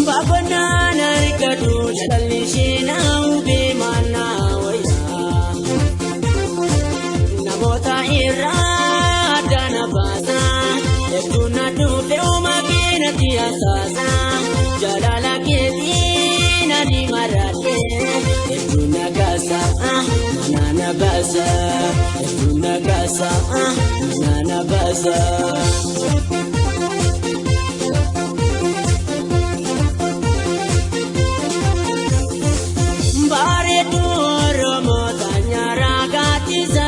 Baabonnaan argatu jaalalli ishee na hubee maannaa wayyaa. Namoota irraa adda na baasa. Hedduu na dhufe uumaa keenatti hasaasa. Jaalala keetiin ani maradhe. Hedduu na kaasa mana na baasa. Hedduu na kaasa mana na baasa. Bareedduu Oromoo tanyaaraa gaaddisa.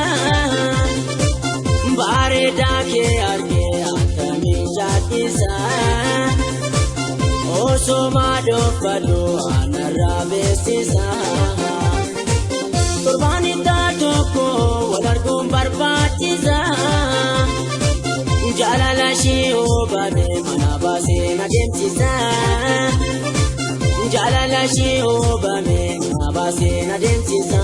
Bareedaa kee argee akkamiin jaaddisa. Osoma dhoofadhu anarraa beeksisa. Torbaan itti tokko wal arguun barbaachisa. Jaalala ishee hubame mana baasee na deemsisa. Jaalala ishee hubame mana baasee na deemsisa.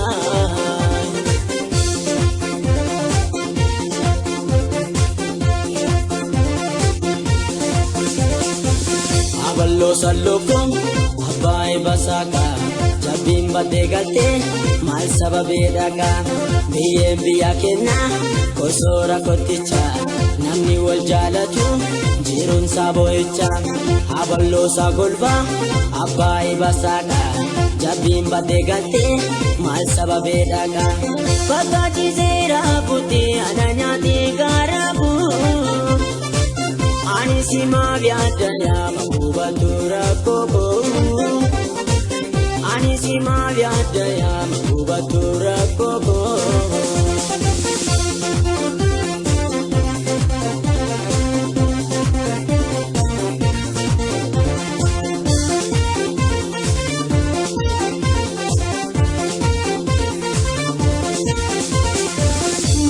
Aballoo sallookkoon abbaa eebbasaaka jabbiin baddee galtee maal sababee dhaqa biyyeen biyya kennaa kosoora kotticha namni wal jaalatu jiruun isaa boo'icha aballoo isaa golbaa abbaa eebbasaaka jabbiin baddee galtee maal sababee dhaqa bakka ciiseera buttee ana nyaatee gaara buu. Ani si maaf yaadda yaama hubattu rakkoo koo. Ani si maaf yaadda yaama hubattu rakkoo koo.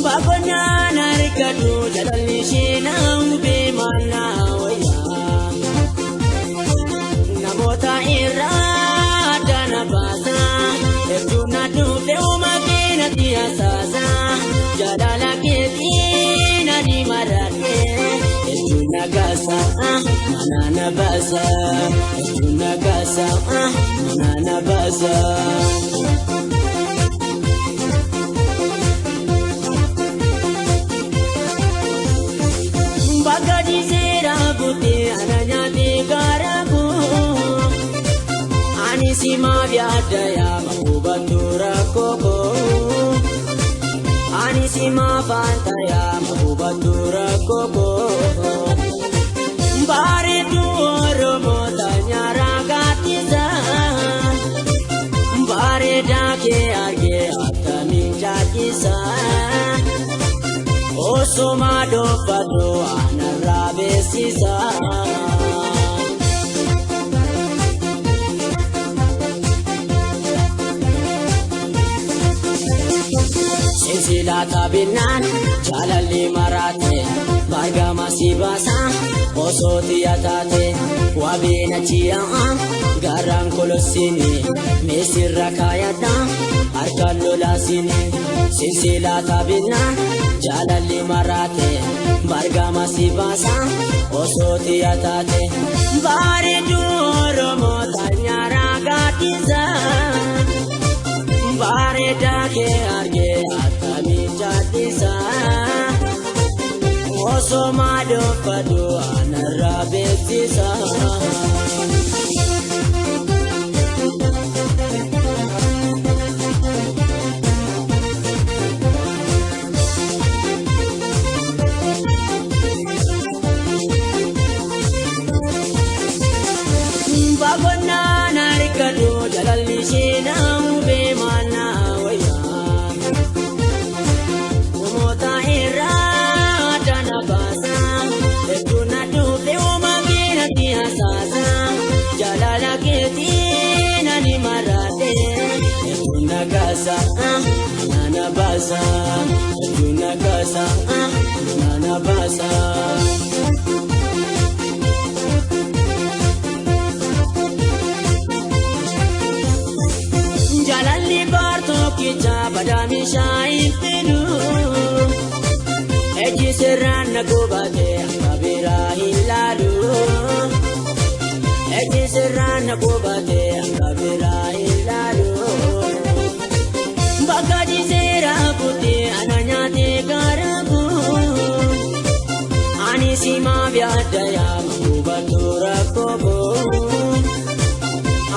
Baabonnaan argatu jaalalli ishee na hubee maannaa wayyaa. Namoota irraa adda na baasa. Hedduu na dhufe uumaa keenatti hasaasa. Jaalala keetiin ani maradhe. Hedduu na kaasa mana na baasa. Hedduu na kaasa mana na baasa. Bakka ciiseera buttee ana nyaatee gaara koo. Ani si maaf yaadda yaama hubattu rakkoo koo. Ani si maaf anta yaama hubattu rakkoo koo. Bareedduu Oromoo tanyaaraa gaaddisa. Bareedaa kee argee akkamiin jaaddisa. Osoma dhoofadhu anarraa beeksisa. Sinsilaata binnaan jaalalli maraate bargama si baasa osoo xiyya taate wabiin achi yaa'a garaan kolossini meesirra kaayadha harkaan lolaasini. Sinsilaata binnaan jaalalli maraate bargama si baasa osoo xiyya taate bareedduu Oromoo tanyaaraa gaaddisa. Bareedaa kee argee akkamiin jaaddisa. Osoma dhoofadhu anarraa beeksisa. Baabonnaan argatu jaalalli ishee na hubee maannaa wayyaa. Namoota irraa adda na baasa. Hedduu na dhufe uumaa keenatti hasaasa. Jaalala keetiin ani maradhe. Hedduu na kaasa mana na baasa. Hedduu na kaasa. sirraan na qubate akka biraa hin laalu. Ejji sirraan na qubate akka biraa hin laalu. Bakka jiseera kutee ana nyaatee gaara koo. Ani simaaf yaadda yaama hubattu rakkoo koo.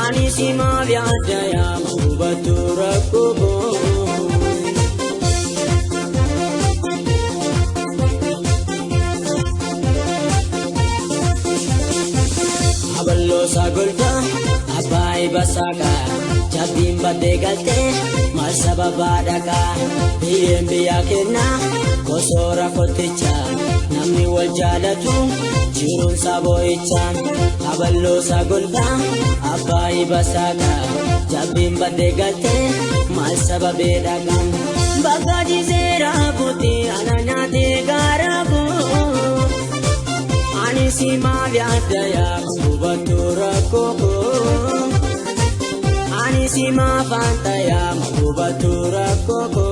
Ani simaaf yaadda yaama hubattu rakkoo koo. Aballoosaa golgaa abbaa ibasaakaa jabbiin baddee galtee maal sababaa dhaqaa biyyeen biyyaa kennaa kosoora kotticha namni wal jaalatu jiruun saboo'icha. Aballoosaa golgaa abbaa ibasaakaa jabbiin baddee galtee maal sababee dhaqaa bakka jiseera buutii ana nyaatee gaara koo. Ani simaaf yaadda yaama hubattu rakkoo koo. Ani simaaf anta yaama hubattu rakkoo koo.